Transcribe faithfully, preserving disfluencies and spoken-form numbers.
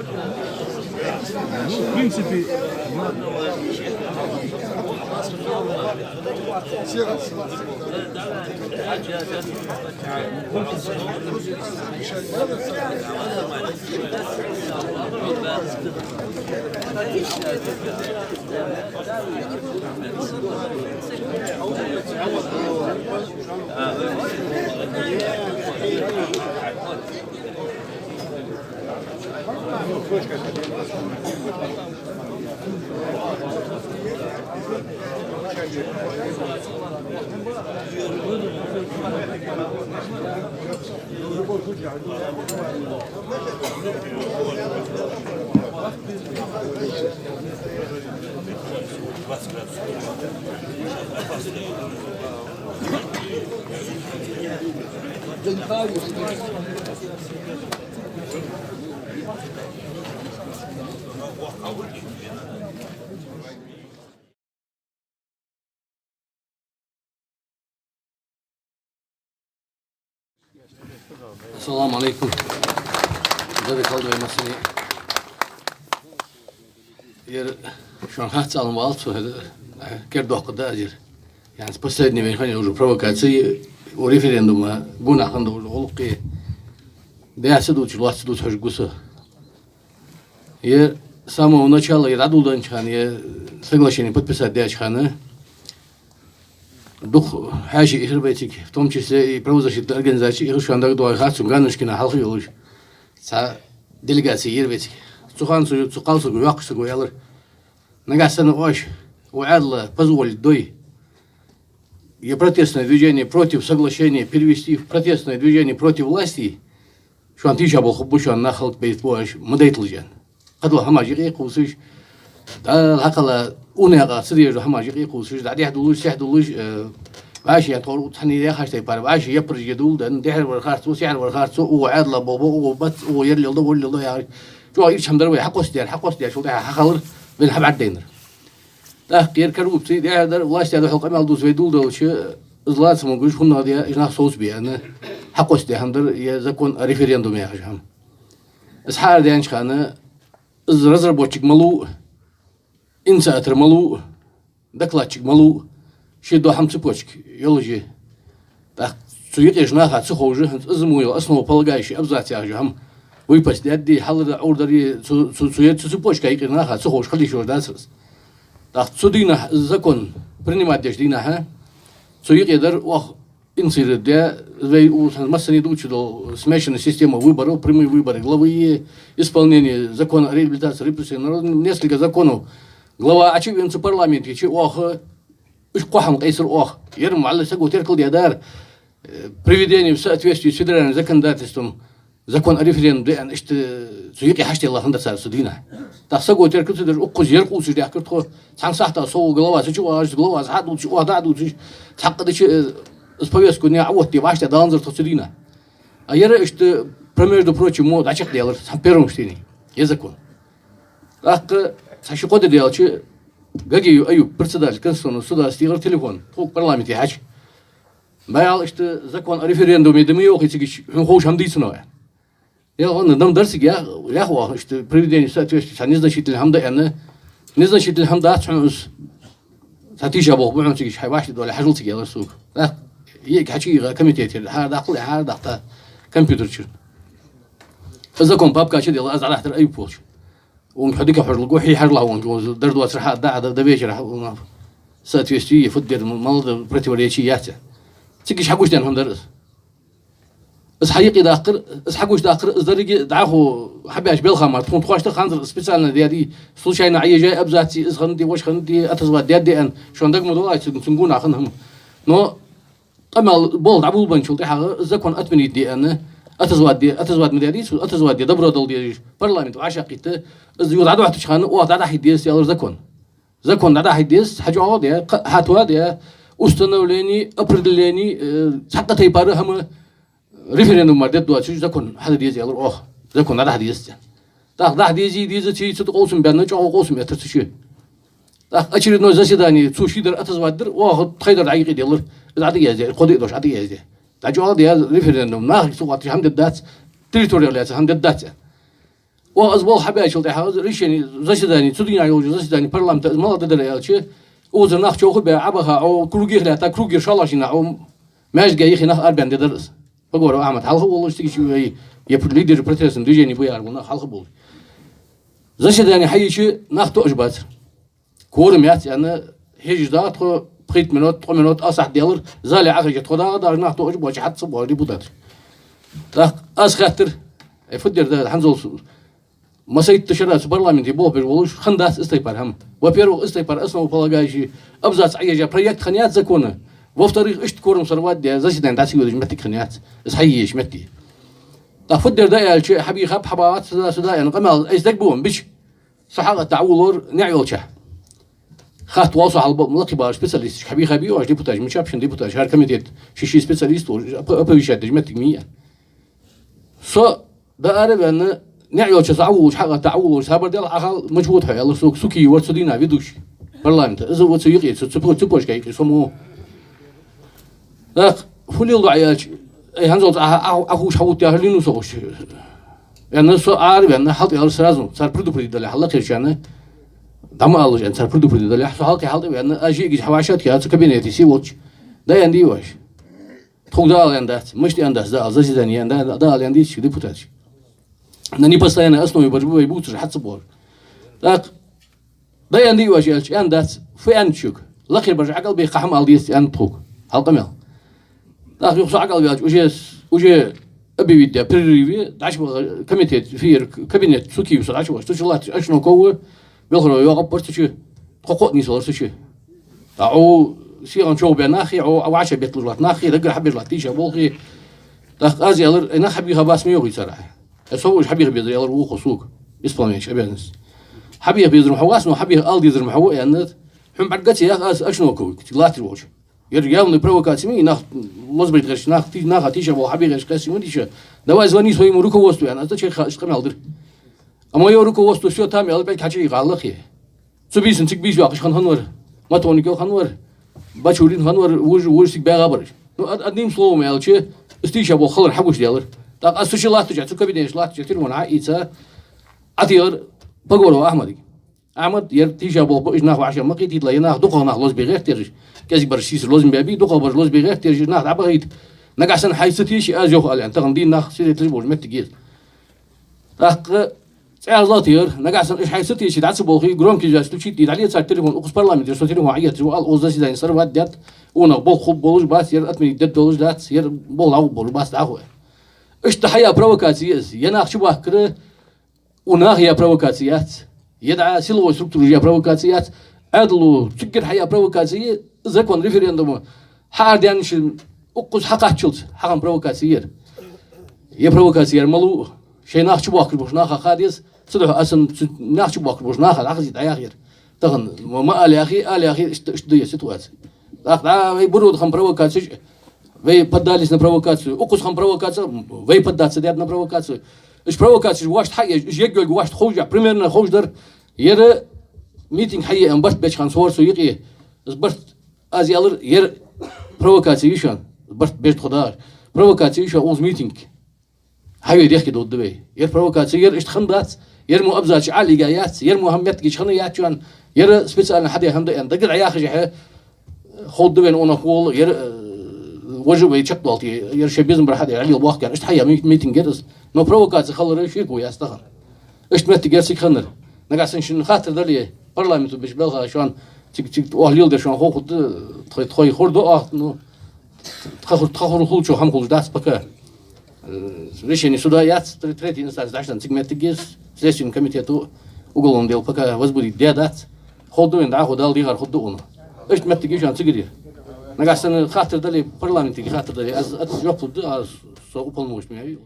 Ну, в принципе, Ассаламу Ӏалайкум. Деррига хьалдой массане. Ер шоана хац алам валц, кер доккха да азир. Ян последний время хани уже провокации у референдума гонахьа хинна уже гӀулакхе. Дяса дувцаш, лоаца дувцаш хьожаргва со. Е с самого начала, е дӀадоладеннача хана, е соглашение подписать даьча хана, дукха хьаьший ихар вай цига, в том числе и правозащитни организаци ихар, шоана дагадоагӀа хац сона, Ганнушкина хьалха йолаш цхьа делегаци яр вай цига. Цу хана цу, цу кхалсаго, йоккхача саго аьлар: «Нагахьа санна оаш, укх Ӏаьдала позволить дой е протестное движение против соглашения перевести в протестное движение против власти, шоана тийша болх ба, шоана нах хӀалакбайта ба оаш ма дайталаш», аьнна. Кхыдола хӀамаш юкъе кхувсаш, дӀа хьакхала, укх наькъа ца дезаш дола хӀамаш юкъе кхувсаш, дӀадехьадувлаш, сехьадувлаш, э, вӀаши тхьовра цхьанне яхаш тайпара, вӀаши яппараш е дувла даьнна, дехьара вар харцо, сехьара вар харцо, укхо Ӏаьдала болх бу, укхо бац, укхо ерригача да, волча да яхаш. ЧӀоагӀа ирча хӀама дар вай, хьакхоссадаьр, хьакхоссадаьр, шул тӀехьа хьахилар, вайна хьабӀаргадайнар. ТӀаккха ер коррупци, дехьара дар, властяь духьал къамаьл дувца вай дувла делча, из лаца ма гуш, хӀуннагӀа де, уж нах совцабе аьнна, хьакхоссадаь хӀама дар е закон о референдуме яхаш хӀама. Из хьаарадаьннача хана, из разработчик малув, инициатор малув, докладчик малув, ший дола хӀама цепочка йолаш я. ТӀаккха цу юкъерча наха ца ховш, хӀанз из мо йола основополагающий абзац яхаш хӀама выпасть даьдий, хьалара Ӏуйра дарий, цу, цу, цу, цу цепочка юкъера наха ца ховш хила йиш йолаш дацар из. ТӀаккха цу дийнахьа, из закон принимать деча дийнахьа, цу юкъе дар оаха инициировать даь, вай укх массане дувцаш дола смешанная система выборов, прямые выборы главы, исполнение закона о реабилитации репрессированных народов, несколько законов. Глава Ӏочувена цу парламенте чу оаха, уж кхо хӀама къийсар оаха. Ер ма валлахӀи саго теркал даьдар, э, приведение в соответствие с федеральным законодательством, закон о референдуме да аьнна, иштта цу юкъе хьачуделла хиннадар цар цу дийнахьа. ТӀаккха саго теркал ца деш, укхаза ер къувсаш даьхкар тхо. Цхьан сахьата совгӀа глава цу чу вагӀаш, главас хьа а дувцаш, оаха дӀа а дувцаш, цхьаккха дича, э, из повестка дня а оттаде, вӀаштӀехьадаланзар тхо цу дийнахьа. А ер иштта, про-, между прочим, мо дӀачакхдаьлар цхьан первом чтении ер закон. ТӀаккха цхьа ши-кхо ди даьлча, Гагиев Аюп, председатель Конституционного суда, стигар телефон, тхога парламенте хьачу. БӀаьл иштта закон о референдуме да ма йоахий цига, хьона ховш хӀама дий цунах, аьнна. Е, ладно, да-м дар цига, ях, ях оаха, иштта приведение в соответствие, цхьа незначительный хӀама да аьнна. Незначительный хӀама дац хьона из. Цхьа тийша болх ба хьона цига, хьай вӀаштӀехьадоале хьажал цига, аьлар сога. ТӀаккха йиӀиг хьачуийгӀа комитетера, хьарадаккхал, хьарадаккха компьютер чура. Из закон папка чу а делла, аз дӀадахьийтар Аюпа волча. Укхунга хьо дика хьожалга, хьий хьажал хьо укхунга, дар доацар хьа а да, а да, да вечера хьа, у, в соответствии, фуд дер, мала да противоречи яц. Цига иштта хьагучадаьнна хӀама дар из. Из хьаюкъедаккхар, из хьагучадаккхар, из деррига дӀахо хьабаьча белхамаш, тхона тхоашта ханзар специально даьдий, случайно Ӏоежай абзаци, из хиннадий, вож хиннадий, отозвать даьдий аьнна, шоана дага ма доагӀий цун, цун гонахьа хинна хӀама. Но къамаьл бола дӀаболабенначул тӀехьагӀа закон отменить де аьнна, отозвать де, отозвать ма даьдий цо, отозвать де, добро дала дезаш, парламент вӀашагӀкхийтта, из юха дӀадахьийтача хана, оаха дӀадахьийта деза аьлар закон. Закон дӀадахьийта деза, хьачӀоагӀа а де, кха-, хьатоа а де, установление, определение, э, цхьаккха тайпара хӀама референдум мара дергдоацаш закон хьаде деза аьлар оаха. Закон дӀадахьа деза цӀен. ТӀаккха дӀахьа дезий, дезаций, цу тӀа къовсам баьнна, чӀоагӀа къовсам эттар цу чу. ТӀаккха очередное заседание, цо шийдар отозвать дир, оаха тхоайдар дӀаюкъеделар. Из Ӏа тӀа язде, кхо-диъ дош Ӏа тӀа язде. ДӀачӀоагӀа а де референдум, нахага ца хатташ хӀама дергдац, территорияла яц хӀама дергдац аьнна. О, аз бол хьабаьчул тӀехьагӀа, из решени, заседани, цу дийнахьа йолча заседани парламента из малагӀа дар аьлча, укхазара нах човхабаь, Ӏобаха, Ӏо круги лаьтта, круги шоллагӀча дийнахьа, Ӏо маьждиге йихи нах арабаьнна дар из. Погоров Ахьмад хьалха волаш, цига вай, е лидер протестного движения ба яхаш бола нах хьалха болаш. Заседани хьайича, нах тоъаш бацар. Кворум яц аьнна, хьежаш дагӀа тхо, пхийтта минот, ткъо минот, а сахьат даьлар, зале Ӏохайша тхо дагӀа, даже нах тоъаш боацаш хьатӀа ца боагӀаш депутаташ. ТӀаккха аз хаьттар, ай, фу дер да, хӀанзалца массайтта шера цу парламенте болх беш волаш, хиннадац из тайпара хӀама. Во-первых, из тайпара основополагающий абзац Ӏоежа проект хиннаяц закона. Во-вторых, иштта кворум сорвать даь, заседани дӀа ца йодаш моттиг хиннаяц. Из хьаеш моттиг. ТӀаккха фу дер да аьлча, хьабийхаб, хьабагӀац, сюда, сюда, аьнна, къамаьл айса дагабу бич. Со хьалкъетта Ӏоволавир НеӀ йолча. Хатта вал со хьалба лакхе бала специалисташка, хьабийхабий оаш депутаташ, мичаб шун депутаташ, хӀара комитет ши-ши специалист волаш, оп-, оповещать деш моттиг ма йий. Со дӀаараваьнна, НеӀ йолча со Ӏоволавелча, хьалкъетта Ӏоволавелча, цхьабараш аьлар, Ӏа хьал мича вода хьо, аьлар сога, сога кий вар цу дийнахьа ведущий парламента. Из ва цу юкъе, цу, цу по-, цепочка юкъе, со мо. ТӀаккха фу леладу Ӏа аьлча, ай, хӀанзалца Ӏа, Ӏа, Ӏа хӀуш хьавутта яхар лийнав со хӀуш. Аьнна, со араваьнна, хьалтӀаваьлар сразу, цар предупредить далехь, лакхерчарна, дӀа ма алалаш аьнна, цар предупредить далехь, со хьалкхе хьалтӀаваьнна, аз жиъ гиз хьавӀашагӀкхийтта цу кабинете сий волча. ДӀаала аьннадий оаш? Тхога дӀаала аьннадац, мишта аьннадац, дӀаала, заседани аьнна, дӀа-, дӀаала аьннадий цу депутаташка. На непостоянной основе бараш ба вай бувцараш, хьатӀа ца боагӀаш. ТӀаккха дӀааьннадий оаш аьлча, аьннадац, фу аьннад шуга? Лакхера бараш ӀокӀалбехка хӀама ала дезац аьннад тхога. Хьалкхе мел. ТӀаккха юха со ӀокӀалваьлча, уже, уже объявить даь перерыв, дӀачубаха комитет, фер, кабинет, цу кий ва со дӀачубаха. Цу чу латташ Ачноков ва, Белхаров ва, йоагӀаш бар цу чу, тхо кхоъ нийсвелар цу чу. ТӀаккха Ӏо сиха човхабаь нахи, Ӏо вӀашагӀбетталуш латта нахи, даггара хьабеш латта тийша болхи. ТӀаккха аз аьлар, ай, нах хьабийха бац ма йоахий цар Ӏа. Ай, со ва уж хьабийха безар, аьлар вокхо сога, исполняющий обязанности. Хьабийха безар ма хьо вац, но хьабийха ала дезар ма хьо ва, аьннад. Хьона бӀаргаций, йоах аз, Ачноков, цига латтар волча. Ер явная провокаци ма йий, нах лозабайта гӀерташ, нах ти-, наха тийша болх хьабе гӀерташ кхестий ма дий шо. Давай звони своему руководству, аьнна, аз тӀа чехка иштта къамаьл дир. А моё руководство всё там, аьлар, пӀелг хьачуийккха гӀаллакхе. Цу бийсан цига бийса йоаккхаш хинна хиннавар. Матоников хиннавар. Бачурин хиннавар, вож, вож цига багӀа бараш. Ну, од-, одним словом аьлча, из тийша болх хилар хьагучадаьлар. ТӀаккха аз цу чу латтача, цу кабинете латтача, телефон хьаийца, Ӏотехар Погорова Ахьмадага. Ахьмад, ер тийша болх ба, уж нах вӀашагӀ ма кхетийталахь, е нах дукхагӀа нах лозабе гӀерташ ераш. КӀезига бараш сийсара лозабаьбий, дукхагӀа бараш лозабе гӀерташ ераш, нах дӀабахийта. Нагахьа санна хьай ца теший, аз йоах ала аьнна, тахан дийна нах свидетелаш болаш моттиг я из. ТӀаккха цӀаьхха АллахӀ тӀера, нагахьа санна уж хьай ца теший, дӀа ца болхий, громкий связь включить дий, дӀале цар телефон, укхаза парламентера со телефон хьаетташ ва ала, укхаза заседани сорвать даьд, укх нах болх хургболаш бац, ер отменить дергдолаш дац, ер болх дӀахургболаш бац, дӀахо. Иштта хьаяь провокаци я из, е нах чубахкар, укх наха яь провокаци яц, е дӀа силовой структураша яь провокаци яц, Ӏаьдало циггара хьаяь провокаци я, закон референдума хьаарадаьннача укхаза хьакхаччалца хьахинна провокаци я ер. Е провокаци яр малув, шоай нах чубохкаш болча наха ха деза, цудухьа аз санна цу нах чубохкаш болча наха дӀахазийта дӀаяхар. Тахан ма, ма ала яхий, ала яхий, иштта, иштта да ер ситуаци. ТӀаккха дӀа вай Буро да хинна провокацеш, вай поддались на провокацию. Укхаза хинна провокаци, вай поддаться даьд на провокацию. Уж провокацеш вешта хьаеш, уж еггевлга вешта ховш, примерно ховш дар, ер митинг хьае аьнна барт беча хана со вар цу юкъе. Из барт, аз аьлар, ер провокаци я шоана, барт беш тхо дагӀаш. Провокаци я шоана укхаза митинг. Хьаве дехке довргда вай. Ер провокаци, ер иштта хиннадац, ер мо абзац Ӏолийга яц, ер мо хӀама моттигаш хинна яц шоана, ер специально хьадаь хӀама да аьнна, даггара Ӏояхашехьа, ховргда вайна укх наха вола, ер, э, вож вай чакхдоалийте, ер шоай безам бар хьадаь, Ӏолелабоахк аьнна, иштта хьаяь ми-, митинг яр из. Но провокаци хилар ширк ва яц тахан. Иштта моттиг яр цига хиннар. Нагахьа санна шун хаттар дале, парламенто беш белха шоана, цига, цига оаха леладер шоана хов хургда, тхоай, тхоай хургда оаха, ну, тха хур-, тха хур-, хулачох хӀама хулаш дац пока. Э, решени суда яц, тре-, третий инстанци дӀаштан цига моттиг я из, Следственный комитето уголовное дело пока возбудить даь дац. Ховргда вайна дӀахо, Дала дийхар хургда укхунна. Иштта моттиг я шоана цигара. Нагахьа санна хаттар дале, парламентага хаттар дале, аз, аз жоп лургда, аз со уполномоченный ма вий.